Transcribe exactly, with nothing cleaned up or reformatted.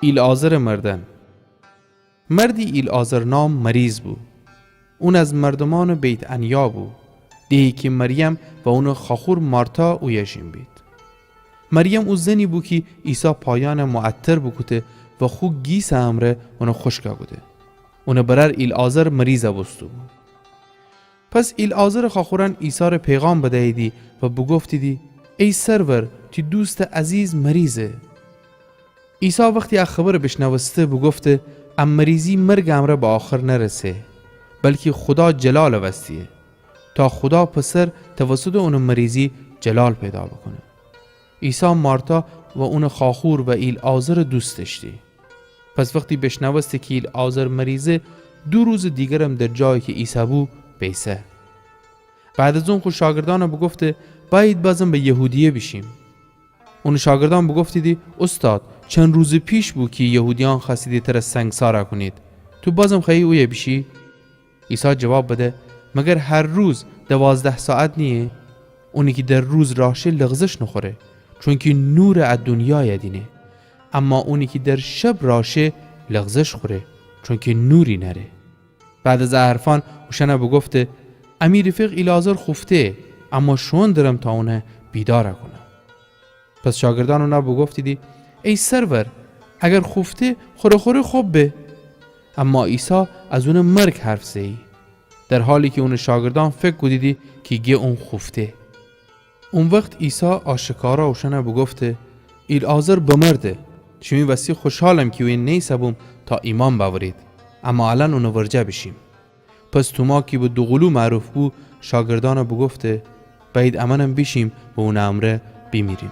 ایلعازرٚ مردن. مردی ایلعازر نام مریض بو. اون از مردومأنٚ بیت‌عنیا بو، دهی کی مریم و اونٚ خواخور مارتا اویه ژین بید. مریم او زنی بو کی عیسی پایأنَ معطر بوکوده و خو گیسٚ امرأ اونَ خوشکَ کوده. اونٚ برأر ایلعازر مریضَ بوسته‌بو. پس ایلعازرٚ خواخورأن عیسی‌ره پیغام بدییدی و بوگفتیدی: ای سرور، تی دوستٚ عزیز مریضه. عیسی وختی ا خبرَ بیشنوسته، بوگفته: ا مریضی مرگٚ امرأ به آخر نرسه، بلکی خودا جلالٚ وستیه، تا خودا پسر توسطٚ اونٚ مریضی جلال پیدا بوکونه. عیسی مارتا و اونٚ خواخور و ایلعازرَ دوست دأشتی. پس وختی بیشنوسته کی ایلعازر مریضه، دو روزٚ دیگرم در جایی کی ایسه‌بو، بیسه. بعد از اون خو شاگردأنَ بوگفته: بأیید بازم به یهودیه بیشیم. اونٚ شاگردأن بوگفتیدی: اوستاد، چند روزٚ پیش بو کی یهودیأن خوأستیدی تره سنگسارَ کونید، تو بازم خوأیی اویه بیشی؟ عیسی جواب بده: مگر هر روز دوازده ساعت نییه؟ اونی کی در روز راه شه لغزش نوخوره، چونکی نورٚ ا دونیایَ دینه. اما اونی کی در شب راه شه لغزش خوره، چونکی نوری نأره. بعد از ا حرفأن اوشأنَ بوگفته: امی رفیق ایلعازر خوفته، اما شوئون درم تا اونَ بیدارَ کونم. پس شاگردأن اونَ بوگفتیدی: ای سرور، اگر خوفته، خوره خوره خب به. اما عیسی از اونٚ مرگ حرف زه‌یی، در حالی کی اونٚ شاگردأن فکر کودیدی کی گه اون خوفته. او وخت عیسی آشکارا اوشأنَ بوگفته: ایلعازر بمرده. شیمی وستی خوشحالم کی اویه نیسه‌بوم تا ایمأن بأورید، اما الأن اونٚ ورجه بیشیم. پس توما کی به دوقولو معروف بو، شاگردأنَ بوگفته: بأیید امأنم بیشیم و اونٚ امرأ بیمیریم.